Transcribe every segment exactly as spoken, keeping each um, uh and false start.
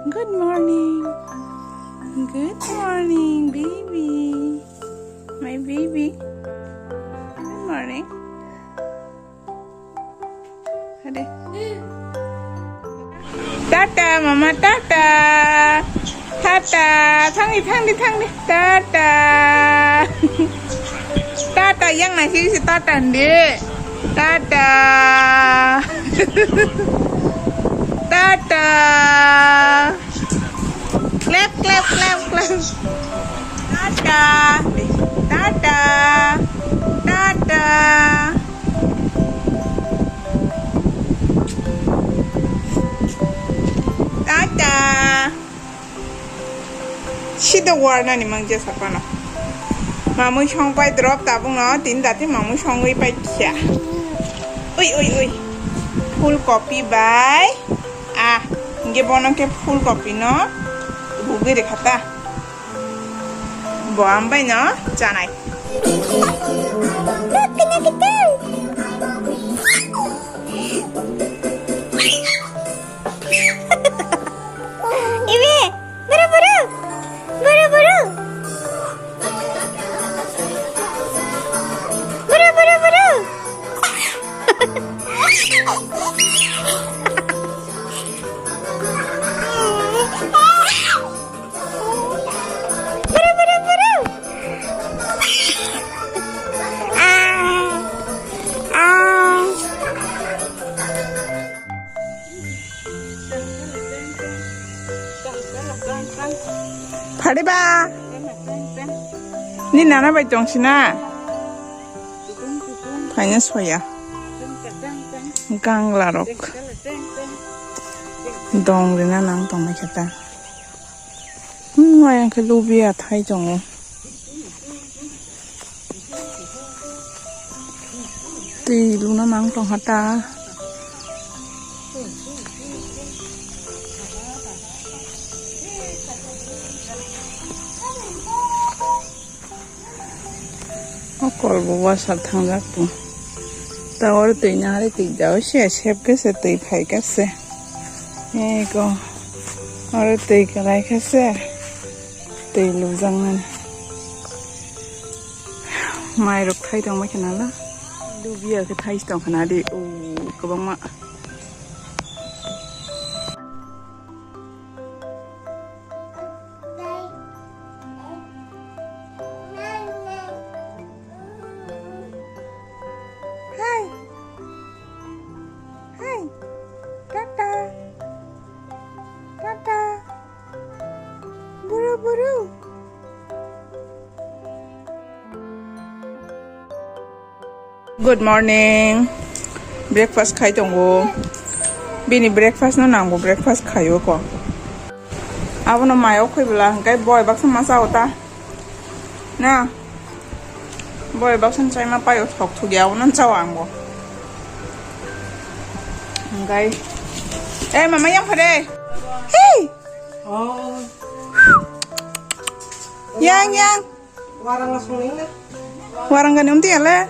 Good morning. Good morning, baby. My baby. Good morning. Hadi. Tata, mama, tata. Tata, thangdi, thangdi, thangdi. Tata. Tata, yang nasi si tata ndi. Tata. Tata. Clap, clap, clap, clap. Tata. Tata. Tata. Tata. Sida warnani mangja sapano. Mamui song pai drop tabung no tin dati mamui songwi pai kya. Ui, ui, ui. Full copy bai. Ah, nge bono ke full copy no. Bugi rekhata. Bo ambai no chanai. Ibe, buru buru, buru buru, buru buru buru. Buru, buru, buru. Ah. Ah. Phari ba. Ni nana bai tong sina. Phaina soya. Gangla rok. Dong rina nang tong mai khe ta. Hmm, ayang khe lubia thai tongo. Twi luna nang tongkha ta. O kol bo washa thangjak bo. Ta oro twi nahari twi jao se sep khe se twi phai khe se. Eko oro twi kwlai khe se twi lujak nani. Mai rok thai tong bai khe nala. Lubia khe thai tong khe nadi o kwbangma. Hi. Hi. Tata. Tata. Buru buru. Good morning. Breakfast khai tongo. Bini breakfast no nangbo breakfast khaio ko. Abono mayo khoi bwla hwnkhe boi baksa ma chao ta. Na. Boi baksa chai ma paio thok thok ya abono chao angbo. Hwnkhe. Eh mama yang phare. Hey. Oh. Yang yang. Warang songni na. Warang gani umti ale.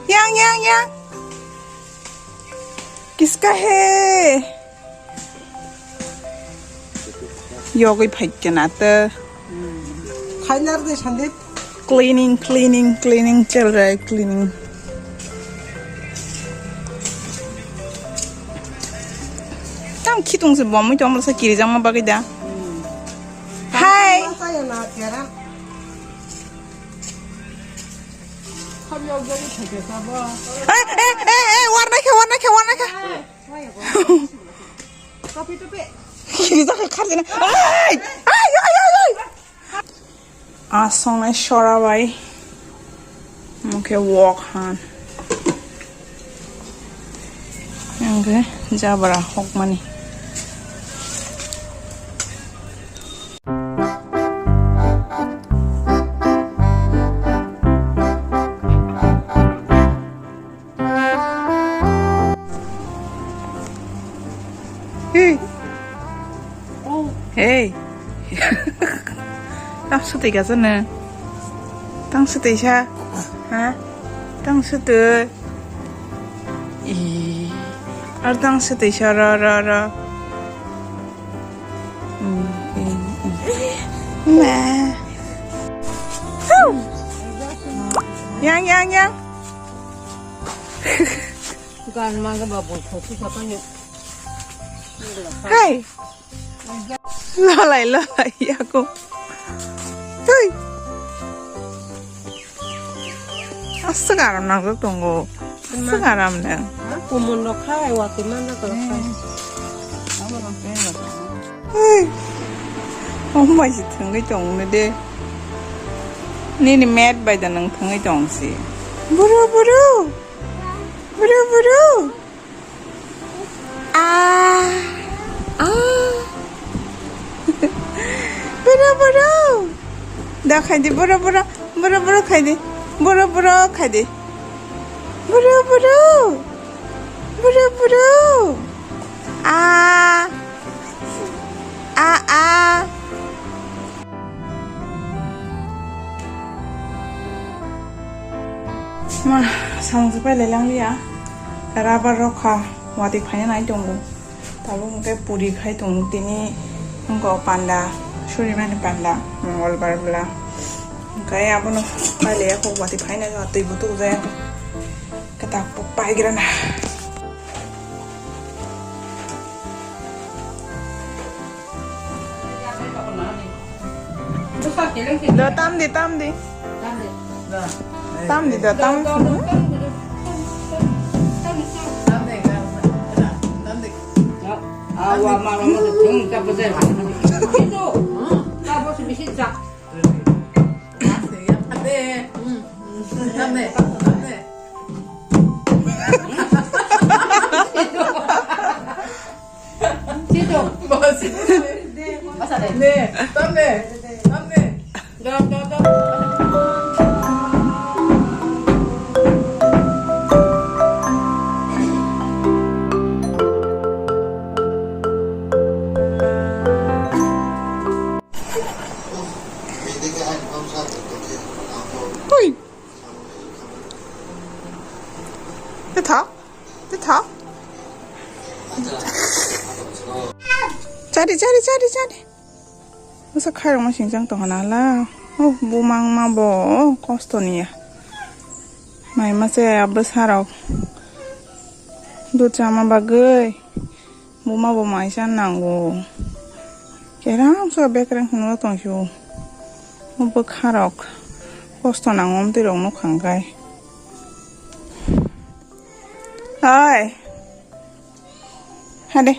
Yang yang yang. Kiska he. Yogwi phai kena te. Khainar de Sandeep. Cleaning, cleaning, cleaning, chal raha hai cleaning. Tam khitung se bomwi tong sa kiri jang ma bagwi da. Hai. Hey, hey, hey, hey, warna khe, warna khe, warna khe. Kiri jang khe kharjana. Hey, hey, hey, hey, hey. Asongnai sora bai. Omo khe wok han. Omo khe jabra hokmani. Hey. Hey. Tang swtwi kasa nw. Tang swtwi sa. Ha? Tang swtwi. Ih. Ar tang swtwi sa ra ra ra. Meh. Yang, yang, yang. Gan ma ga ba bol khosi sa kan. Hai. Lolai, lolai, ya ko. Tui. Aswk aram nangjak tongo. Aswk aram nang. Kumun rok khai, watwi manjak rok khai. Hey. Omo bai se thwngwi tong de. Nini met bai da nang thwngwi tong si. Buru, buru. Buru, buru. Ah, ah. Buru, buru. Da khai di, buru, buru. Buru, buru khai di. Buru, buru khai di. Buru, buru. Buru, buru. Ah. Ah, ah. Ma, samung se pailai langliya. Rubber rok kha, watwi phaina nai tongo. Tabuk hwnkhe puri khai tongo tini, wngkha o panda, surimani panda, mongolbar bwla. Hwnkhe abono pailaiya kho, watwi phaina twi bo tukjaya kho. Kwtak bo paigrana. Do, tam di, tam di. Tam di do, tam. Sito. Bos. Masa de. Ne, tam ne. Tam ne. Dam, dam, dam. Hui. Tei tha. Tei tha. Chari, chari, chari, chari. Bwsa khairokma singjak tongkha na hala. Oh, bumang ma bo kosto niya. Mai ma se abwsa rok. Dud chama bagwi. Buma bo maisa nango. Kerang so bekerang hwnwi tong sio. Bwkha rok kosto nango, amtwi rok nukha hwnkhe. Oi. Hade.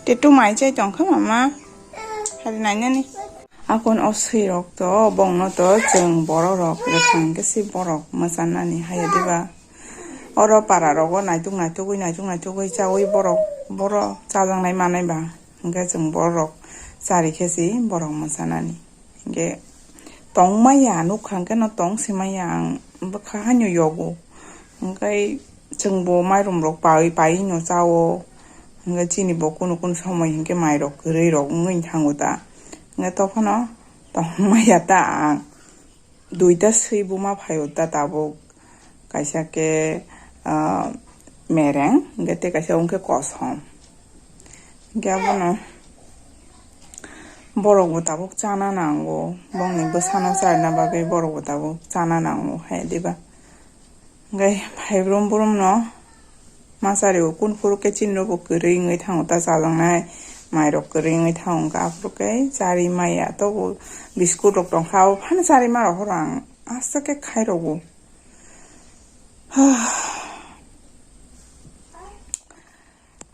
Te tu mai chai tong kha mama. Hade nainani. Akon o swi rok to, bongno to chwng borok rok, rwkha hwnkhe si borok mwchanani haya diba. Oro para rogo naituk naitugwi, naituk naitugwi chaui borok, boro chajaknai manai ba. Hwnkhe chwng borok chari khe si borok mwchanani. Hwnkhe tong maya, nukha hwnkhe no tong si maya ang bwkha haino yogo. Hwnkhe chwng bo mairum rok pai, pai no chao. Hwnkhe chini bo kunu kunu somoi hwnkhe mai rok kwrwi rok wngwi thango ta. Hwnkhe tophano tong maya ta ang. Duita swi buma phaio ta tabuk. Kaisa khe, ah, mereng, hwnkhe tei kaisa wngkhe kosom. Hwnkhe abono borok bo tabuk chana nango, bongni bwsano charina bagwi borok bo tabuk chana nango hai diba. Hwnkhe phai brum brum no ma chari o kun phuru khe chini rok bo kwrwi wngwi thango ta chajaknai mai rok kwrwi wngwi thango hwnkhe aphuru khe chari maya tobo biscuit rok tongkha abo phano chari ma rok horo ang. Aswk khe khai rwgo.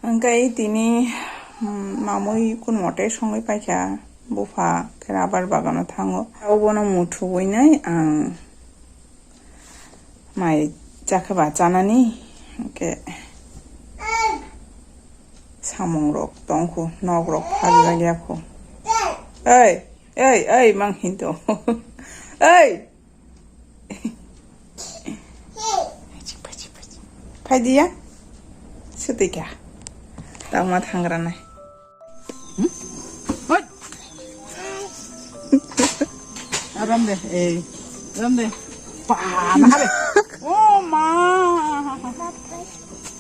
Hwnkhe tini, hmm, mamui kun mote songwi paikha, bupha khe rubber bagano thango. Obono muthubui nai ang mai chakhe ba chanani, hwnkhe samung rok tongkhu, nok rok phajak yakhu. Ei, ei, ei, mang hinto. Ei! Phaidi ya? Swtwi kha. Tangma thangra nai. Hmm? Hoi! Aram de, eh. Aram de. Pa, nahale. Oh, ma.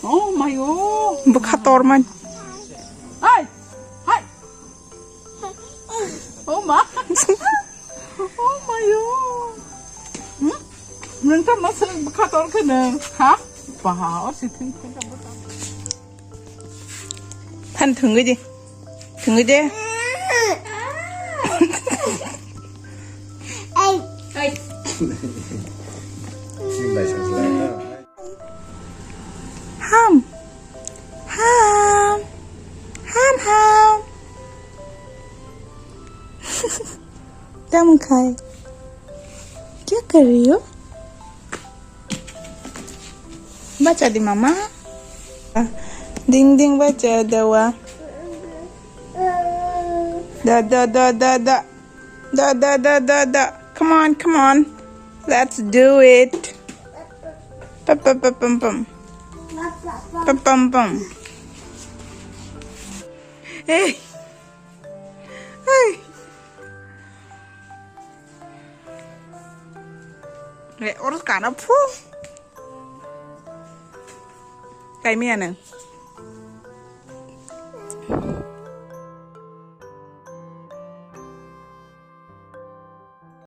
Oh, my, oh. Bwkha torman. Hai! Hai! Oh, ma. Nung tamo swrwng bwkha tor khe nung. Ha? Baha, o si thung thung tamo. Phan thungwi di. Thungwi de. Ham. Ham. Ham, ham. Tamo khai. Kya kar rahi ho? Bacha di mama. Ding ding bacha dawa. Da da da da da. Da da da da da. Come on, come on. Let's do it. Pum pum pum pum pum. Pum pum pum. Hey. Hey. Hey, oro kana phu. Kaimi ano.